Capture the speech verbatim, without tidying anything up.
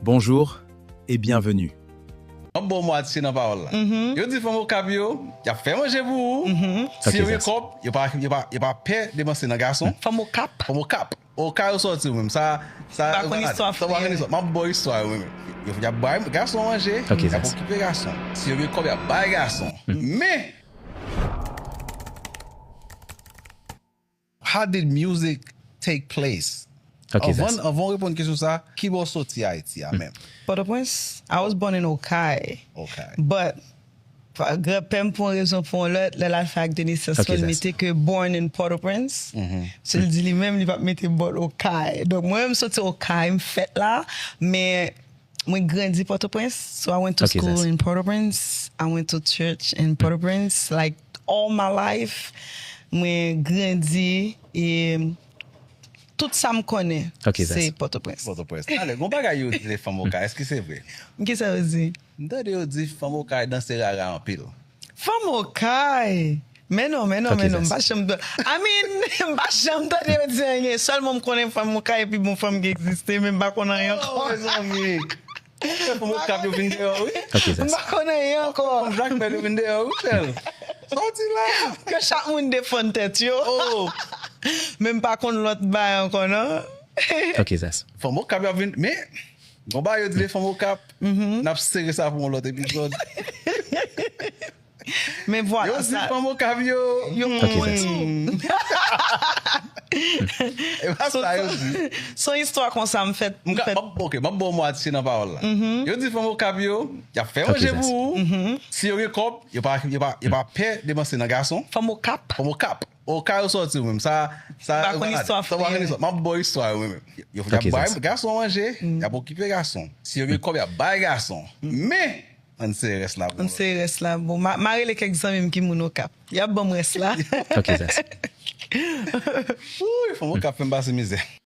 Bonjour et bienvenue. M ap ba w mo atise nan pawòl la. Yo di fanm Okap yo, y ap fè manje pou ou. Si yo gen kòb, yo pa, yo pa, yo pa pè depanse nan gason. Fanm Okap. Fanm Okap. Okap yo sòti ou menm. Sa, sa, Pa konn istwa sa pa konn istwa. M ap ba w istwa yo menm. Yo, y ap bay gason manje, y ap okipe gason. Si yo gen kòb, y ap bay gason. Men, how did music take place? Ok, Anvan that's- anvan w reponn kesyon sa, ki bò w soti Ayiti a menm? Port-au-Prince, I was born in Okay. Okay. But, pa- granpè m pou yon rezon pou yon lòt, lè l al fè ak de nesans Ok, mwen, l that's- mete ke born in Port-au-Prince. So l di li menm, li p ap mete born Okay. Donk, mwen, m soti Okay, m fèt la, men mwen grandi Port-au-Prince. So I went to Ok, school that's- in Port-au-Prince. I went to church in Port-au-Prince. Like, all my life, mwen grandi e tout sa m konnen, Ok, se that's- Port-au-Prince. Port-au-Prince. Ale, gon bagay yo di de fanm Okay, èske se vre? Kisa yo di? M tande yo di fanm Okay danse rara anpil. Fanm Okay! Men non, men non, Ok, men non, m that's- pa janm tande. I mean, m pa janm tande yo di anyen. Sèlman m konnen fanm Okay epi bon fanm ki egziste, men m pa konn anyen ankò. Oh, mezanmi. Fanm Okap yo vin deyò, wi. Ok, M that's- pa konn anyen ankò. Fanm Jakmèl yo vin deyò, wi, frè. Sòti la. Ke chak moun defann tèt yo. Oh, Men m pa konn lòt bay ankò, non. Ok, that's- fanm Okap yo vin, men, gon bagay yo di de fanm Okap, n ap sere sa pou yon lòt epizòd. Men Yo vwala di sa. Fanm Okap yo. Yo Ok, that's- hmm. E pa sa yo di. Se yon istwa konsa m fèt. M M ka, fèt. m ap, ok, m ap ba w mo atise nan pawòl la. Yo di fanm Okap yo, y ap fè Ok, manje that's- pou ou. Si yo gen kòb, yo pa, yo pa, yo pa pè depanse nan gason. Fanm Okap. Fanm Okap. Okay yo sòti ou menm. Sa, sa, Pa konn istwa sa pa konn frè. Istwa. M ap ba w istwa yo menm. Yo, yo Ok, ap bay that's- gason manje, y ap okipe gason. Si yo gen kòb, y ap bay gason. Men, ann sere rès la pou Ann sere rès la. Bon, ma, ma rele kèk zanmi m ki moun Okap. Y ap ban m rès la. Ok, that's- Wouy, fanm Okap fè m pase mizè.